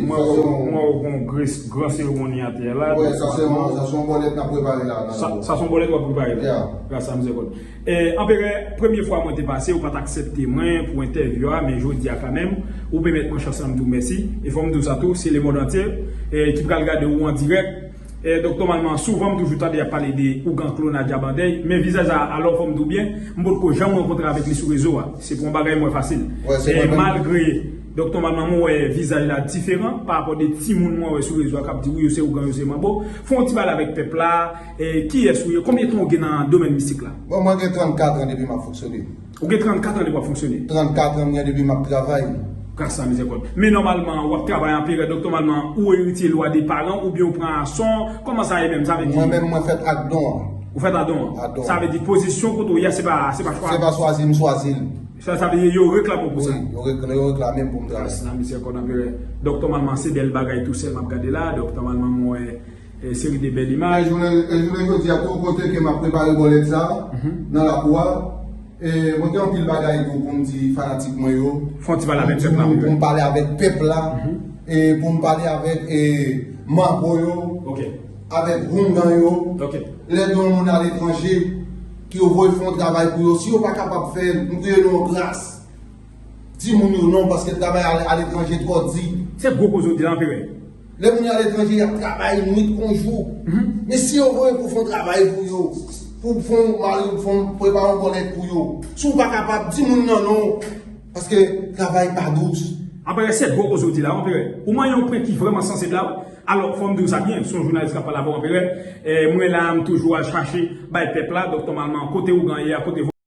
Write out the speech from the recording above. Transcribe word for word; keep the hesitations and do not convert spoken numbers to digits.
Mwen wè w, mwen wè w gon gran seremoni atè la. Wi, sa se yon, sa se yon bòlèt n ap prepare la. Sa, sa se yon bòlèt w ap prepare la. Gras a mizèrikòd. E, Anperè, premye fwa mwen te pase, ou pa t aksepte mwen pou entèvyou a, men jodi a kanmenm, ou pèmèt mwen chans la, m di w mèsi. E fò m di w sa tou, se lemond antye, e, ki pral gade w an dirèk. E, Doktè Malman, souvan m toujou tande y ap pale de ougan klona djabandèy, men vizaj la, alò fò m di w byen, m potko janm rankontre avèk li sou rezo a. Se pa yon bagay mwen fasil. E, malgre Doktè Malman, mwen wè vizaj la diferan pa rapò de timoun mwen wè sou rezo a k ap di wi, yo se ougan, yo se manbo. Fè yon ti pale avèk pèp la, e, kiyès ou ye, konbyen tan ou gen nan domèn mistik la? Bon, mwen gen trannkat an depi m ap fonksyone. Ou gen trannkat an depi w ap fonksyone? Trannkat an m gen depi m ap travay. Gras a mizèrikòd. Men nòmalman, w ap travay Anperè, Doktè Malman, ou eritye lwa de paran oubyen ou pran ason, kòman sa ye menm? Sa vle di. Mwen menm, mwen fèt ak don an. Ou fèt ak don an? Ak don an. Sa vle di pozisyon kote w ye a, se pa, se pa chwa. Se pa chwazi m chwazi l. Sa, sa vle di yo reklame w pou sa? Wi, yo reklame, yo reklame m pou m travay. Gras a mizèrikòd Anperè. Doktè Malman, se bèl bagay tou sèl m ap gade la. Doktè Malman, mwen wè e, seri de bèl imaj. E jounen, e jounen jodi a tou, kote ke m ap prepare bòlèt sa a, nan lakou a, e, mwen gen anpil bagay tou pou m di fanatik mwen yo. Fè yon ti pale avèk pèp la, pou m pale avèk pèp la, e, pou m pale avèk, e, manbo yo, avèk houngan yo, lè gen yon moun aletranje, ke yo voye fè yon travay pou yo, si yo pa kapab fè l, m kriye nou yon gras. Di moun yo non, paske travay ale-, aletranje twò di. Se gwo koze w di la, Anperè. Lè moun yo aletranje, y ap travay nwit kon jou. Men si yo voye pou fè yon travay pou yo, pou fè yon mari, pou fè yon, prepare yon bòlèt pou yo, si w pa kapab, di moun nan non, paske travay pa dous. Anperè, se gwo koze w di la, Anperè. Ou manyen yon pwen ki vrèman sansib la, wi. Alò, fò m di w sa byen, se yon jounalis k ap pale avè w, Anperè. E, mwen la, m toujou al chache bay pèp la, Doktè Malman, kote ougan ye a, kote